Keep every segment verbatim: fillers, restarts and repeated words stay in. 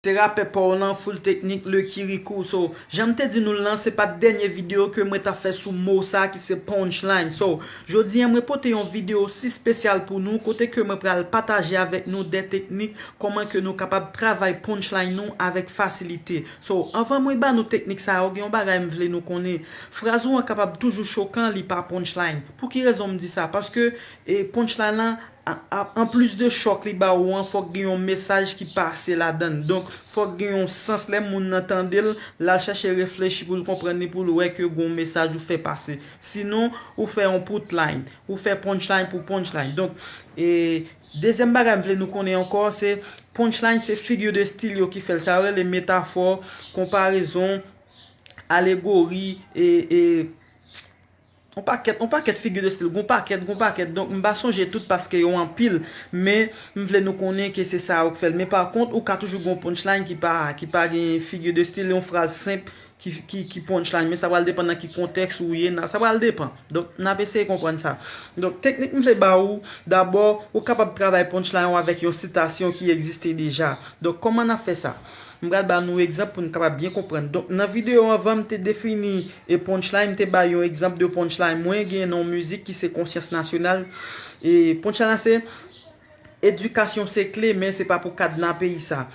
Se rapè pa w lan, Full Technique, Lucky Rico. So, jan m te di nou l lan, se pa dènye videyo ke mwen t ap fè sou mo sa ki se punchline. So, jodi a mwen pote yon videyo si espesyal pou nou, kote ke mwen pral pataje avèk nou de teknik kòman ke nou kapab travay punchline nou avèk fasilite. So, anvan mwen ba nou teknik sa yo, gen yon bagay m vle nou konnen. Fraz ou an kapab toujou chokan, li pa punchline. Pou ki rezon m di sa? Paske, e, punchline lan, a, a, anplis de chòk li ba ou an, fòk gen yon mesaj ki pase ladan l. Donk, fòk gen yon sans lè moun nan tande l, l al chèche reflechi pou l konprann li, pou l wè ke gen yon mesaj ou fè pase. Sinon, ou fè yon putline, ou fè punchline pou punchline. Donk, e, dezyèm bagay m vle nou konnen ankò, se punchline, se figure de style yo ki fè l. Sa yo rele metafò, konparezon, alegori, e, e, yon pakèt, yon pakèt figure de style, gon pakèt, gon pakèt. Donk, m pa sonje tout paske yo anpil, men m vle nou konnen ke se sa yo k fè l. Men pa kont, ou ka toujou gon punchline ki pa, ki pa gen figure de style, yon fraz senp ki, ki, ki punchline. Men sa pral depann nan ki kontèks ou ye, nan, sa pral depann. Donk, n ap eseye konprann sa. Donk, teknik m vle ba ou, dabò, ou kapab travay punchline ou avèk yon sitasyon ki egziste deja. Donk, kòman n ap fè sa? M pral ba nou egzanp pou n kapab byen konprann. Donk, nan videyo anvan, m te defini e punchline, m te bay yon egzanp de punchline. Mwen gen yon mizik ki se Konsyans Nasyonal. E punchline la se, edikasyon se kle, men se pa pou kadna peyi sa.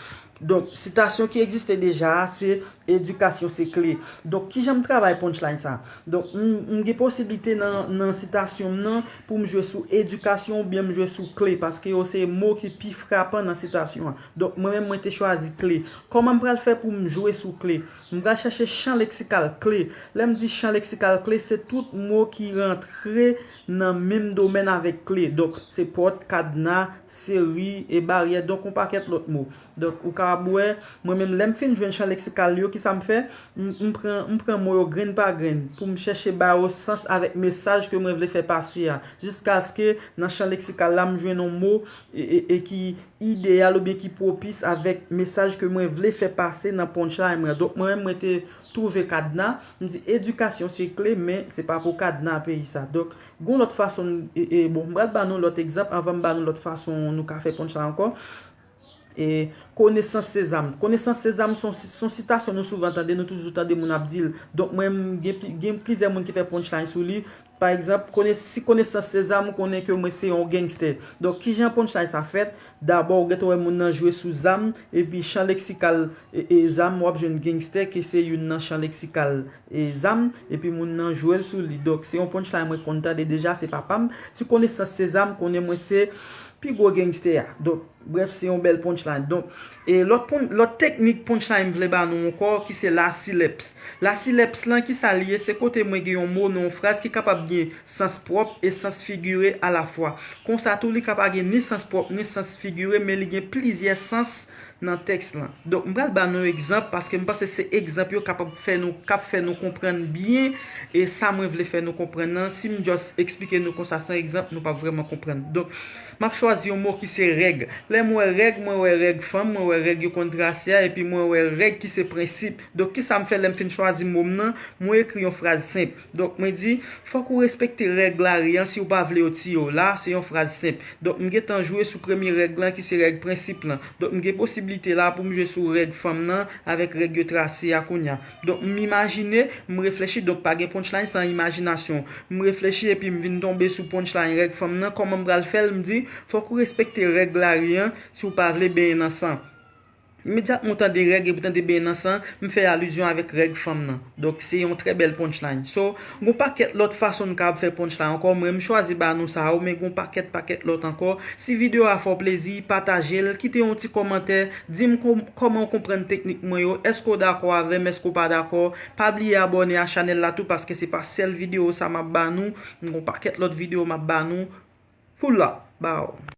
Donk, sitasyon ki egziste deja a, se edikasyon se kle. Donk, kijan m travay punchline sa? Donk, m, m gen posiblite nan, nan sitasyon m nan pou m jwe sou edikasyon oubyen m jwe sou kle, paske yo se mo ki pi frapan nan sitasyon an. Donk, mwen menm, mwen te chwazi kle. Kòman m pral fè pou m jwe sou kle? M pral chèche chan leksikal kle. Lè m di chan leksikal kle, se tout mo ki rantre nan menm domèn avèk kle. Donk, se pòt, kadna, seri, e baryè, donk yon pakèt lòt mo. Donk, ou kapab wè, mwen menm, lè m fin jwenn chan leksikal yo, kisa m fè? M, m pran, m pran mo yo grenn pa grenn pou m chèche ba yo sans avèk mesaj ke mwen vle fè pase a, jiskaske nan chan leksikal la, m jwenn yon mo e, e, e ki ideyal oubyen ki pwopis avèk mesaj ke mwen vle fè pase nan punchline mwen. Donk, mwen menm, mwen te twouve kadna, m di edikasyon se kle, men se pa pou kadna peyi sa. Donk, gon lòt fason, e, e, bon, m pral ba nou lòt egzanp anvan m ba nou lòt fason nou ka fè punchline ankò. E, konesans se zam. Konesans se zam se yon, se yon sitasyon nou souvan tande, nou toujou tande moun ap di l. Donk, mwen, m gen, pli- gen plizyè moun ki fè punchline sou li. Pa egzanp, kone- si konesans se zam, ou konnen ke mwen se yon gangstè. Donk, kijan punchline sa fèt? Dabò, ou gentan wè moun nan jwe sou zam, epi chan leksikal e, e zam, w ap jwenn gangstè, ke se youn nan chan leksikal e zam, epi moun nan jwe l sou li. Donk, se yon punchline mwen konn tande deja, se papa m. Si konesans se zam, konnen mwen se pi gwo gangstè a. Donk, brèf, se yon bèl punchline. Donk, e lòt pun- lòt teknik punchline m vle ba nou ankò, ki se lasileps. Lasileps lan, kisa l ye? Se kote mwen gen yon mo nan yon fraz ki kapab gen sans pwòp e sans figire alafwa. Konsa tou, li ka pa gen ni sans pwòp ni sans figire, men li gen plizyè sans nan tèks lan. Donk, m pral ba nou egzanp, paske m panse se egzanp yo kapab fè nou, k ap fè nou konprann byen, e sa mwen vle fè nou konprann nan. Si m just eksplike nou konsa san egzanp, nou p ap vrèman konprann. Donk, m ap chwazi yon mo ki se règ. Lè m wè règ, mwen wè règ fanm, mwen wè règ yo konn trase a, epi mwen wè règ ki se prensip. Donk, kisa m fè lè m fin chwazi mo m nan? Mwen ekri yon fraz senp. Donk, mwen di, fòk ou respekte règ lari an si w pa vle yo tiye w. La, se yon fraz senp. Donk, m gentan jwe sou premye règ lan, ki se règ prensip lan. Donk, m gen posiblite la pou m jwe sou règ fanm nan avèk règ yo trase a kounye a. Donk, m imajine, m reflechi, donk pa gen punchline san imajinasyon. M reflechi epi m vin tonbe sou punchline règ fanm nan. Kòman m pral fè l? M di, fòk ou respekte règ lari an si w pa vle benyen nan san. Imedyatman w tande règ epi w tande benyen nan san, m fè alizyon avèk règ fanm nan. Donk, se yon trè bèl punchline. So, gon pakèt lòt fason n kapab fè punchline ankò. Mwen, m chwazi ba nou sa yo, men gon pakèt, pakèt lòt ankò. Si videyo a fè w plezi, pataje l, kite yon ti kòmantè, di m kòm- kòman w konprann teknik mwen yo, èske w dakò avè m, èske w pa dakò. Pa bliye abòne a chanèl la tou, paske se pa sèl videyo sa m ap ba nou, m gon pakèt lòt videyo m ap ba nou. Full love, baww.